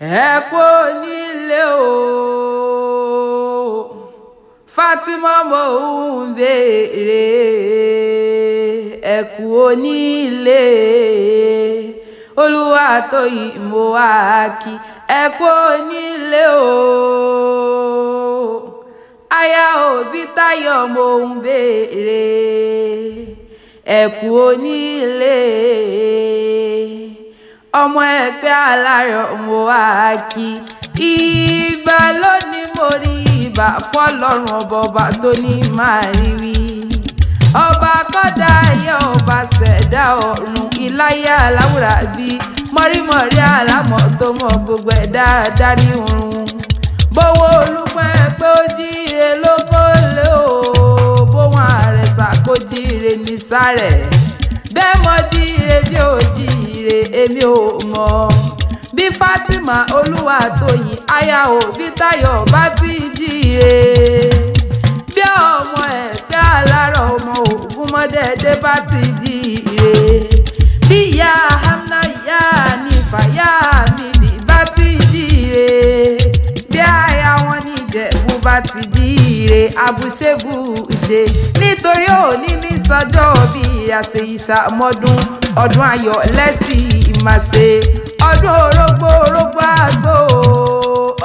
Ẹ kú onílé o, Fatima, mo ń béèrè. Ẹ kú onílé, Olúwatóyìn, mo wá kí. Ẹ kú onílé o, aya òbí Táyọ̀, mo ń béèrè. Ẹ kú onílé, ọmọ ẹgbẹ́ alárọ̀, mo wá kí. Ìgbà lónìí, mo rí ibà fọlọ́run ọba, ọba tó ní máa rí wí, ọba kọ́dá ayé, ọba ṣẹ̀dá ọ̀run, ìláyà aláwùrà bí mọ̀rímọ̀rí àlámọ̀ tó mọ̀ gbogbo ẹ̀dá darí oorun. Bówó olùpẹ̀ pé ó jíire ló kó lé o, bóun àrẹ̀sà kó jíire ní sárẹ̀ bẹ́ẹ̀ mọ́ jíire bí ó jíire, èmi ò mọ̀. Bí Fatima Olúwatóyìn aya òbí Táyọ̀ bá ti jíire, bí ọmọ ẹ̀pẹ́ alárọ̀, ọmọ ògùn mọ́dẹ́dẹ́ bá ti jíire, bí ìyá Hamna, ìyá nífà, ìyá mídì bá ti jíire, bí aya wọn ní Ìjẹ̀bú bá ti jíire, àbùṣebùṣe. Nítorí òní ní sọjọ́ bí àṣeyìṣàmọ́dún, ọdún ayọ̀ lẹ́sìn ìmàṣe, ọdún orógbó, orógbó àgbò.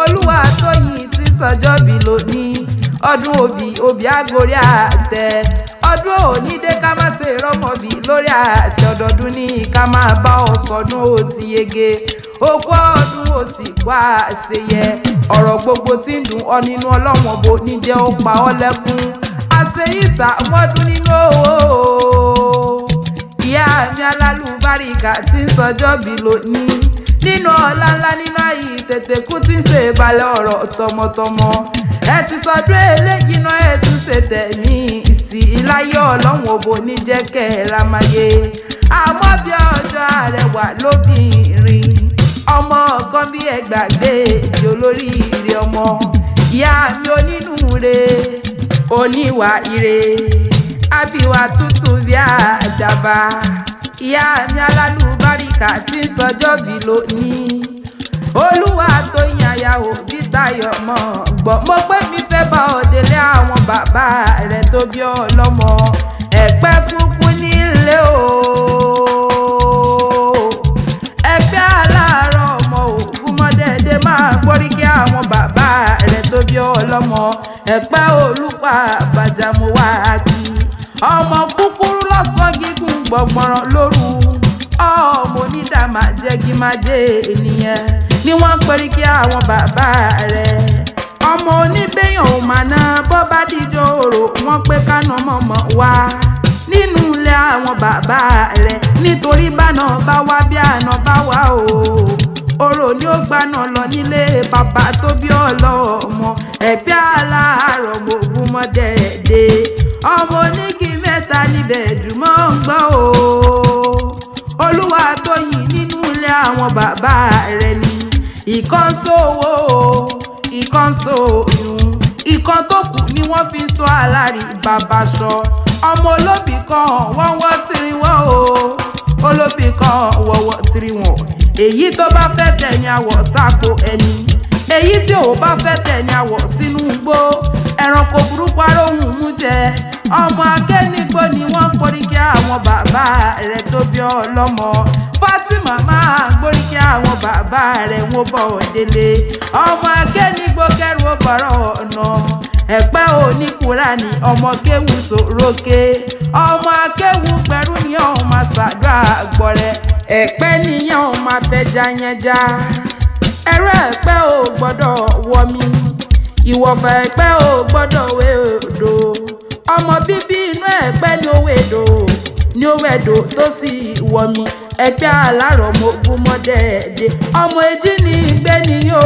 Olúwatóyìn tí sọjọ́ bí lónìí, ọdún òbí, òbí àgórí àtẹ. Ọdún òní dé, ká má ṣe rọmọbì lórí àtẹ. Ọdọọdún ní ká máa bá ọ sọdún. Ó ti yege, òkú ọdún, ó sì kó àṣeyẹ. Ọ̀rọ̀ gbogbo tí ń dùn ọ nínú, ọlọ́wọ̀n bò ní jẹ́ ó pa ọ́ lẹ́kún. Àṣeyìṣà mọ́dún nínú owó. Ìyá mi alálùbáríkà tí ń sọjọ́ bí lónìí, nínú ọlá ńlá, nínú ayé tètè kú tí ń ṣe ìbalẹ̀ ọ̀rọ̀ tọmọtọmọ. Ẹ ti sọdún eléyìí náà, ẹ tún ṣe tẹ̀mí ìsì ìláyé. Ọlọ́run òbò ní jẹ́ kẹ́ ẹ ramayé. Àmọ́ bí ọjọ́ àrẹwà lóbìnrin, ọmọ kan bí ẹgbàgbé èdè olóríire ọmọ. Ìyá mi onínúure, oníwà ire, àbíwá tútù bí àdàbà. Ìyá mi alálùbáríkà tí ń sọjọ́ bí lónìí, Olúwatóyìn aya òbí Táyọ̀ mọ̀ gbọ́, mo pé mi fẹ́ bá ọ délé àwọn bàbá rẹ̀ tó bí ọlọ́mọ. Ẹ̀pẹ́ kúkú nílé o, ẹgbẹ́ aláàárọ̀, ọmọ ògùn mọ́dẹ́dẹ́, máa gbórí kí àwọn bàbá rẹ̀ tó bí ọlọ́mọ. Ẹ̀pẹ́ olùpà bàjàmọ́ wá kí. Ọmọ kúkúrú lọ́sàn-án, gígùn gbọ̀ngbọ̀ràn lóru, ọmọ onídàmà jẹ́gímájẹ́ ènìyàn ni wọ́n ń perí kí àwọn bàbá rẹ̀. Ọmọ oníbẹ̀yàn ò mà ná bọ́ bá díjọ́ òrò, wọ́n pé kánà mọ̀mọ́ wá nínú ilé àwọn bàbá rẹ̀, nítorí báná bá wá bí àná bá wá o, orò ni ó gbaná lọ nílé bàbá tó bí ọlọ́mọ. Ẹ̀pẹ́ aláàárọ̀, gbogbo mọ́dẹ̀ẹ́dẹ́, ọmọ onígi mẹ́ta níbẹ̀ jùmọ̀ ń gbọ́ o. Olúwatóyìn, nínú ilé àwọn bàbá rẹ̀ ni ìkan sówó, ìkan sóyún, ìkan tó kù ni wọ́n fi ń sọ alárí bàbá sọ. Ọmọ olóbì kan wọ́n wọ́ tìrì wọ́n o, olóbì kan wọ̀wọ̀ tìrì wọ̀n. Èyí tó bá fẹ́ tẹ̀ ní àwọ̀ sáko ẹni, èyí tí ò bá fẹ́ tẹ̀ ní àwọ̀ sínú igbó. Ẹranko burúkú aróhùn mú jẹ. Ọmọ akẹ́nigbó ni wọ́n poríkì àwọn bàbá rẹ̀ tó bí ọlọ́mọ. Fatima, máa gbóríkì àwọn bàbá rẹ̀, wọ́n bọ̀ délé. Ọmọ akẹ́nigbó kẹrù ó bọ̀rọ̀ ọ̀nà. Ẹ̀pẹ́ oníkùránì, ọmọ kéwù sòrókè, ọmọ akéwù pẹ̀rú ni ọmọ àṣàdúrà gbọ̀rẹ̀. Ẹ̀pẹ́ nìyẹn, ọmọ afẹ́já yẹn já ẹ̀rọ. Ẹ̀pẹ́ ò gbọ́dọ̀ wọ mi, ìwọ̀fà ẹ̀pẹ́ ò gbọ́dọ̀ wé odò. Ọmọ bíbí inú ẹ̀pẹ́ ni ó wèdò, ní ó wẹ̀dò tó sì wọ mi. Ẹ̀pẹ́ alárọ̀, mo gún mọ́dẹ́ẹ̀dẹ́, ọmọ èjì ní gbé ni o.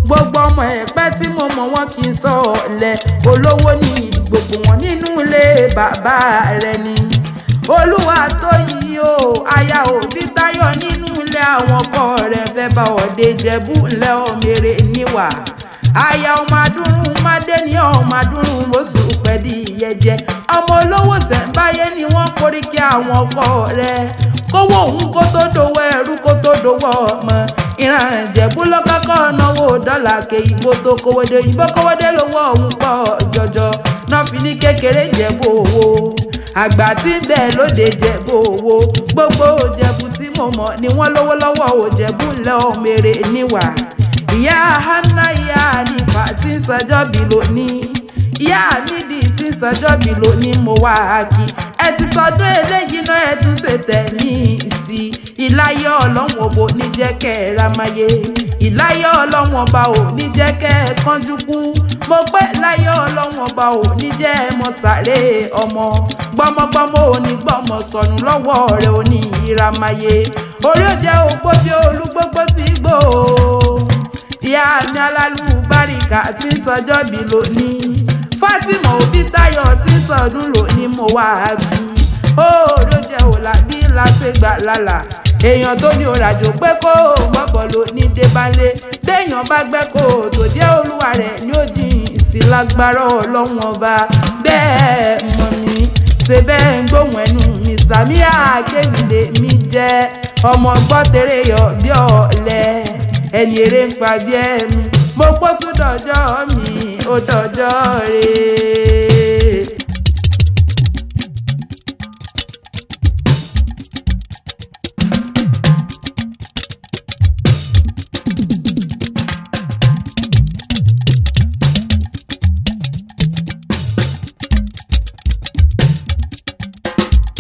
Gbogbo ọmọ ẹ̀pẹ́ tí mo mọ̀, wọ́n kì í sọ ọ̀lẹ, olówó ní gbogbo wọn nínú ilé bàbá rẹ̀ ni. Olúwatóyìn o, aya òbí Táyọ̀, nínú ilé àwọn ọkọ rẹ̀ fẹ́ bá ọ̀dẹ Jẹ̀bú ńlẹ̀ ọ̀mẹ̀rẹ̀ níwà. Aya ọmọ adúrún mádé ní ọmọ adúrún mọ́sù pẹ̀dí ìyẹjẹ. Ọmọ olówó sẹ̀ǹbáyé ni wọ́n korí kí àwọn ọkọ rẹ̀ kówó òun kó tó dowó ẹrú, kó tó dowó ọmọ. Ìran Ìjẹ̀bú ló kọ́kọ́ náwó dọ́là ké ìbò tó kówódé, ìbò kówódé lówó ọ̀hún pọ̀ jọjọ. Náà fi ní kékeré Ìjẹ̀bú owó, àgbà tí ń bẹ lóde Jẹ̀bú owó. Gbogbo Ìjẹ̀bú tí mo mọ̀ ni wọ́n lówó lọ́wọ́. Òjẹ̀bú ńlẹ̀ ọmọere níwà. Ìyá Hannah, ìyá Nífà tí ń sọjọ́ bí lónìí, ìyá Mídì tí ń sọjọ́ bí lónìí, mo wá kí ẹ ti sọdún eléyìí náà, ẹ tún ṣe tẹ̀mí sí ìláyọ̀. Ọlọ́run òbò níjẹ́ kẹ́ ẹ ramáyé, ìláyọ̀ Ọlọ́run ọba ò níjẹ́ kẹ́ ẹ kánjú kú. Mo pẹ́ láyọ̀, Ọlọ́run ọba ò níjẹ́ ẹ mọ sàré ọmọ. Gbọmọgbọmọ ò ní gbọmọ sọnù lọ́wọ́ rẹ̀, ò ní ìramáyé. Orí ò jẹ́ ògbó tí olúgbógbó ti gbó o. Ìyá mi alálùbáríkà tí ń sọjọ́ bí lónìí, Fátímọ̀ òbí Táyọ̀ tí ń sọdún lónìí, mo wá bí ó ló jẹ́ òlà bí láṣẹgbà lálà. Èèyàn tó ní òràjò pé kó o gbọ́bọ̀ ló ní débálé. Téèyàn bá gbẹ́ kó o tó jẹ́ olúwa rẹ̀ ní ó jìn sí lágbára Ọlọ́run ọba. Bẹ́ẹ̀ mọ̀ mí ṣe bẹ́ẹ̀ ń gbóhùn ẹnu mi, Sàmíà Kéwìlé mi jẹ́ ọmọ gbọ́tẹ̀rẹ̀ yọ bí ọ̀lẹ ẹni eré ń pa bí ẹnu. Mo pọ́ tún dọ̀jọ́ mi, ó dọ̀jọ́ rẹ̀.